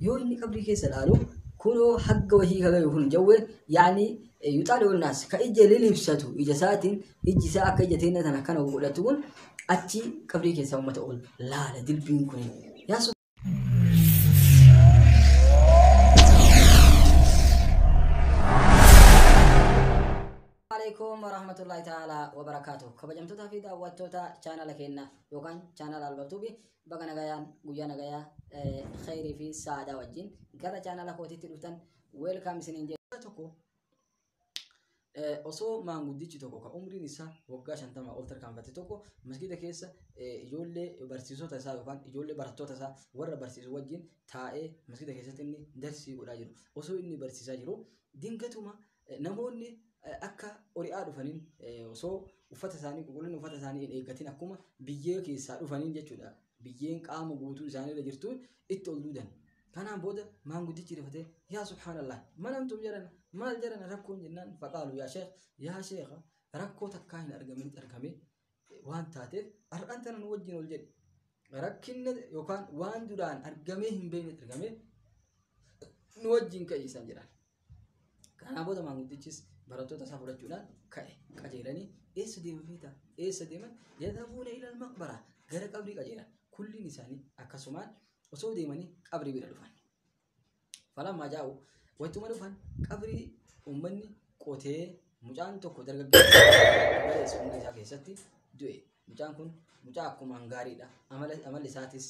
Yoo inni qabrii keessa laalu kunoo hagga wahii ka gayu kun jawween yaani yuxaali'u naas ka ija lilibsatu ija isaatiin ijji isaa akka ija teenna tana akkana godhatu kun achi qabrii keessaa uummata ol laala dilbiin kun yaa. Alaikum warahmatullahi ta'ala wabarakaatuh. Kabajamtootaa fi daawwattoota chaanala keenya yookaan chaanala Albaltuubi, baga nagayaan guyyaa nagayaa khayrii fi sa'aadaa wajjin gara chaanala kootiitti dhuftan, welcome isiniin jedha. Tokko osoo maanguddichi tokko kan umriin isaa waggaa 50 ol tarkaanfate tokko masgiida keessa ijoollee barsiisota isaa yookaan ijoollee barattoota isaa warra barsiisu wajjin taa'ee masgiida keessatti inni darsii godhaa jiru. Osoo inni barsiisaa jiru dingatuma namoonni akka ori'aa dhufaniin osoo uffata isaanii qulqullina uffata isaanii hin eeggatin akkuma biyyee keessaa dhufaniin jechuudha. Biyyeen qaama guutuu isaanii irra jirtuun itti ol duudan. Kanaan booda maanguddichi rifatee, yaa subhaanallah, manamtum jedhan, maal jedhan rakkoon jennaan, faqaalu yaa sheekh, yaa sheekha, rakkoo takkaa hin argamin argame waan taateef har'aan tana nu wajjin ol jedhe, rakkinna yookaan waan duraan argamee hin beekne argame, nu wajjin ka'e isaan jedhan. Kanaan booda maanguddichis barattoota isaa fudhachuudhaan ka'e. Qajeelanii eessa deeman feeta? Eessa deeman? Yadhabuuna ilal maqbara, gara qabrii qajeelan. Kulliin isaanii akkasumaan osoo deemanii qabrii bira dhufan. Falammaa jaa'u wayituma dhufan qabrii uummanni qotee mucaan tokko dargaggeessa umrii isaa keessatti du'e. Mucaan kun mucaa akkumaan gaariidha. Amalli isaatis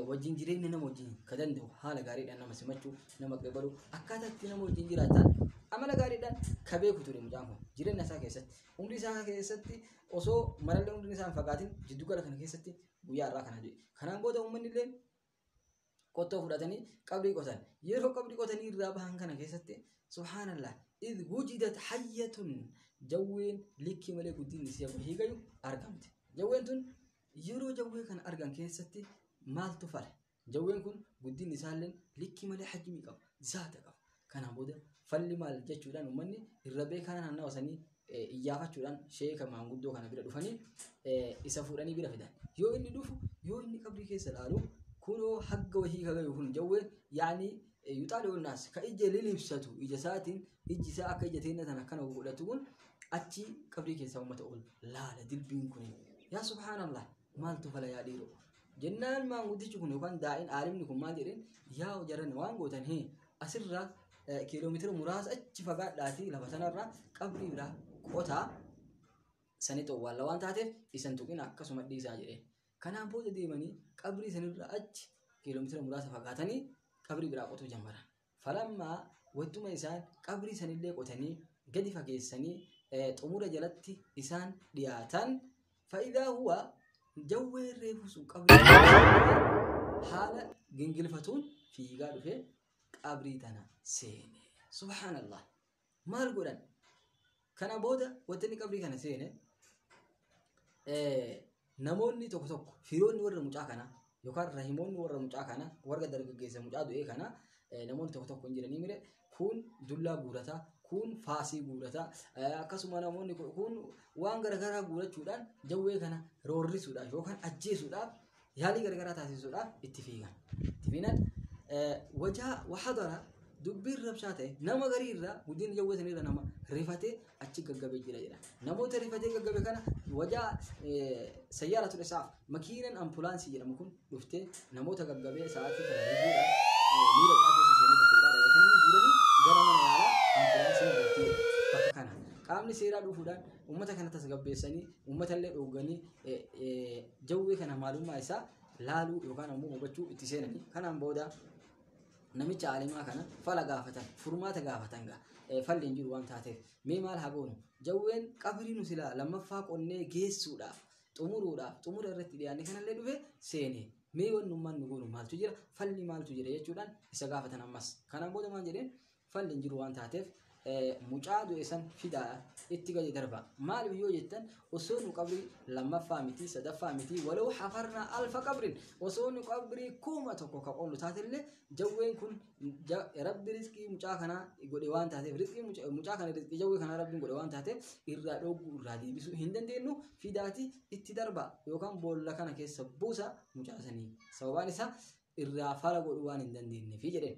wajjin jireenya nama wajjin ka danda'u, haala gaariidhaan nama simachuu, nama qeebaluu, akkaataa itti nama wajjin jiraatan amala gaariidhaan ka beeku ture mucaan kun jireenya isaa keessatti. Umrii isaa keessatti osoo marallee umriin isaa hin fagaatin jiddugala kana keessatti guyyaa har'aa kana du'e. Kanaan booda uummanni illee qottoo fudhatanii qabrii qotan. Yeroo qabrii qotanii irraa bahan kana keessatti, subhaanallah, idh wujidat hayyatun, jawween likkii malee guddinni isii wahii gayu argamte. Jawween tun yeroo jawwee kana argan keessatti maaltu fale? Jawween kun guddinni isaallee likkii malee hajmii qaba, zaata qaba. Kanaan booda falli maal jechuudhaan uummanni irra beekaa naannawa sanii iyyaafachuudhaan sheeka maanguddoo kana bira dhufanii isa fuudhanii bira fidan. Yoo inni dhufu, yoo inni qabrii keessa laalu kunoo hagga wahii ka gayu kun jawween yaani yuxaali'u naas ka ija lilibsatu ija isaatiin ijji isaa akka ija teenna tana akkana godhatu kun achi qabrii keessaa uummata ol laala dilbiin kun yaa subhaanallah, maaltu fala yaa dhiiroo jennaan, maanguddichi kun yookaan daa'in aalimni kun maal jedheen? Yaa jaran, waan gootan hee asirraa kiiloomeetira muraasa achi fagaadhaatii lafa sanarraa qabrii biraa qotaa, sani xowwaalla waan taateef isan tuqin, akkasuma dhiisaa jedheen. Kanaan booda deemanii qabrii sanirraa achi kiiloomeetira muraasa fagaatanii qabrii biraa qotuu jammaran. Falammaa wattuma isaan qabrii sanillee qotanii gadi fageessanii xumura jalatti isaan dhiyaatan, faayidaa huwa jawween reefu sun qabrii haala gingilfatuun fiigaa dhufee qabrii tana seene. Subhaanallah. Maal godhan? Kana booda wanti inni qabrii kana seene, namoonni tokko tokko firoonni warra mucaa kanaa yookaan rahimoonni warra mucaa kanaa, warra dargaggeessa mucaa du'ee kanaa, namoonni tokko tokko hin jiranii mire, kun dullaa guurataa, kun faasii guurataa, akkasuma namoonni kun waan garaagaraa guurachuudhaan jawwee kana roorrisuudhaaf yookaan ajjeesuudhaaf yaalii garaagaraa taasisuudhaaf itti fiigan. Itti fiigan wajaa wahadara dubbiin rabshaa ta'e, nama garii irraa guddinni jawwee sanirra nama rifatee achi gaggabee jira jedha. Namoota rifatee gaggabe kana wajaa sayyaara ture isaaf makiinan ampulaansii jedhamu kun dhuftee namoota gaggabee sa'aatii kana ribuudhaan miira mucaa keessa seenee bakka biraa dhaqanii guuranii gara mana yaalaa ampulaansiin guurtee bakka kana. Qaamni seeraa dhufuudhaan uummata kana tasgabbeessanii uummata illee dhooganii jawwee kana maalummaa isaa laaluu yookaan ammoo hubachuu itti seenanii. Kanaan booda namicha aalimaa kana fala gaafatan, furmaata gaafatan. Gaa falli hin jiru waan taateef mee maal haa goonu? Jawween qabrii nu silaa lammaffaa qonnee geessuudhaaf xumuruudhaaf xumura irratti dhiyaanne kanallee dhufe seene, mee wannummaan nu goonu maaltu jira, falli maaltu jira jechuudhaan isa gaafatan ammas. Kanaan booda maal jedheen? Falli hin jiru waan taateef mucaa du'e san fidaa itti gadi darba. Maaliif yoo jettan, osoo nu qabrii lammaffaa miti, sadaffaa miti, walau hafarnaa alfa qabrin, osoo nu qabrii 1000 ka qonnu taatellee jawween kun rabbi rizqii mucaa kanaa godhe waan taateef, rizqii mucaa kana rizqii jawwee kanaa rabbiin godhe waan taateef irraa dhooguu irraa deebisuu hin dandeenyu, fidaati itti darba yookaan boolla kana keessa buusa mucaa sanii, sababaan isaa irraa fala godhuu waan hin dandeenyeefi jedheen.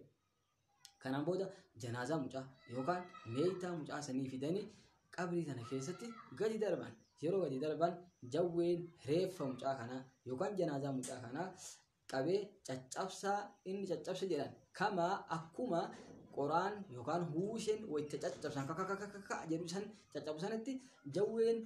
Kanaan booda janaazaa mucaa yookaan meeytaa mucaa sanii fidanii qabrii tana keessatti gadi darban. Yeroo gadi darban jawween reeffa mucaa kanaa yookaan janaazaa mucaa kanaa qabee caccabsaa inni caccabse jedhan kamaa akkuma qoraan yookaan huusheen wayita caccabsan kakakakaka jedhu san caccabu sanatti jawween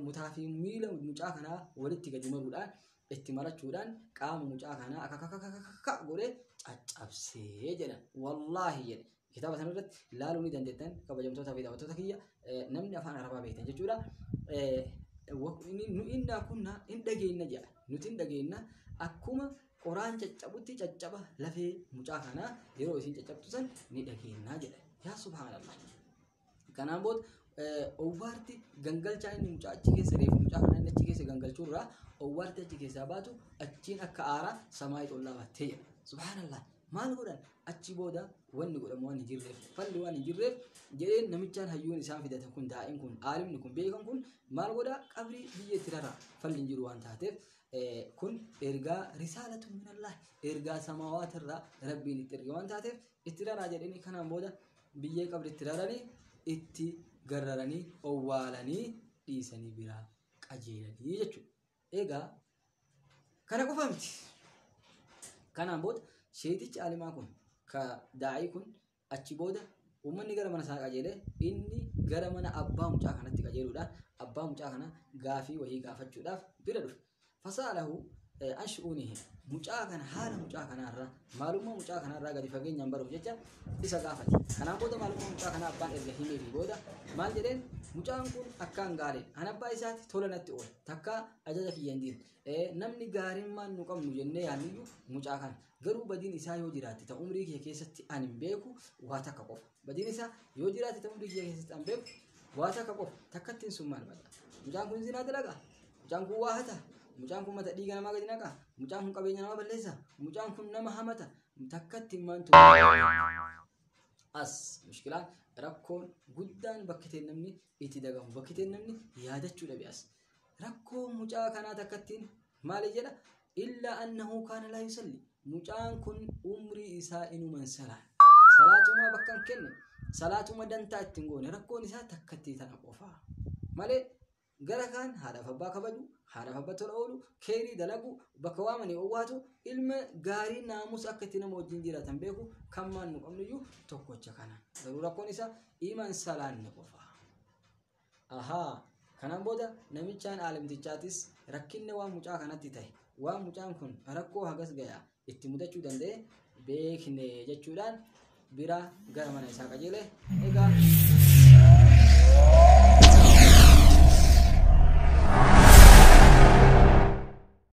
mutaa fi miila mucaa kanaa walitti gadi maruudhaan itti marachuudhaan qaama mucaa kanaa akakakakaka godhee caccabsee jedhan. Wallaahi jedhe kitaaba sana irratti ilaaluu ni dandeettan kabajamtoota fi daawwattoota kiyya namni afaan arabaa beektan jechuudha. Nu innaa kunna hin dhageenna jedha nuti hin dhageenna akkuma qoraan caccabutti caccaba lafee mucaa kanaa yeroo isin caccabtu san ni dhageennaa jedha. Yaa subhaanallah. Kanaan booda owwaarti gangalchaa inni mucaa achi keessa reefu mucaa kanaa inni achi keessa gangalchuurraa owwaarti achi keessaa baatu achiin akka aaraa samaayii xollaa baattee jedha. Subhaanallah. Maal godhan achi booda wanni godhamu waan hin jirreef falli waan hin jirreef jedheen namichaan hayyuun isaan fidatan kun daa'in kun aalimni kun beekan kun maal godhaa qabrii biyya itti raraa falli hin jiru waan taateef kun ergaa risaalatu minallah ergaa samaawaat irraa rabbiin itti erge waan taateef itti raraa jedhanii kanaan booda biyyee qabri itti raranii itti garraranii owwaalanii dhiisanii biraa qajeelanii jechuudha. Egaa kana qofa miti. Kanaan booda sheetichi aalimaa kun ka daa'ii kun achi booda uummanni gara mana isaa qajeelee inni gara mana abbaa mucaa kanatti qajeeluudhaan abbaa mucaa kana gaafii wayii gaafachuudhaaf bira dhufe. Fasaalahu an shu'uunihi mucaa kana haala mucaa kanaarraa maalummaa mucaa kanaarraa gadi fageenyaan baruuf jecha isa gaafate. Kanaan booda maalummaa mucaa kanaa abbaan erga himeefii booda maal jedheen mucaan kun akkaan gaariidha. An abbaa isaati tola natti oola. Takka ajaja kiyya hin diine. Namni gaariin nu qabnu jennee yaadnuyyuu mucaa kana. Garuu badiin isaa yoo jiraatte ta umrii kiyya keessatti ani hin beeku waa takka qofa. Badiin isaa yoo jiraatte ta umrii kiyya keessatti ani beeku waa takka qofa. Takkattiin sun maal bada? Mucaan kun zinaa dalagaa? Mucaan kun waa hata? Mucaan kun mata dhiiga namaa gadi naqa? Mucaan kun qabeenya namaa balleessa? Mucaan kun nama hamata? Takkatti maantu as mushkilaan rakkoon guddaan bakki ta'e namni itti dagamu bakki ta'e namni yaadachuu dhabe as. Rakkoo mucaa kanaa takkattiin maali jedha? Illa annahu kaana laa yusalli. Mucaan kun umrii isaa inuman salaan. Salaatumaa bakka hin kenne salaatuma dantaa ittiin goone rakkoon isaa takkattii tana qofaa. Malee gara kaan haadhaaf abbaa kabaju, haadhaaf abbaa tola oolu, keerii dalagu, bakka waamanii owwaatu, ilma gaarii naamusa akka itti nama wajjin jiraatan beeku kan maan nu qabnuyyuu tokkocha kana. Garuu rakkoon isaa iman salaanne qofa. Ahaa kanaan booda namichaan aalimtichaatis rakkinni waan mucaa kanatti ta'e waan mucaan kun rakkoo hagas gayaa itti mudachuu danda'e beekne jechuudhaan bira gara mana isaa qajeele. Egaa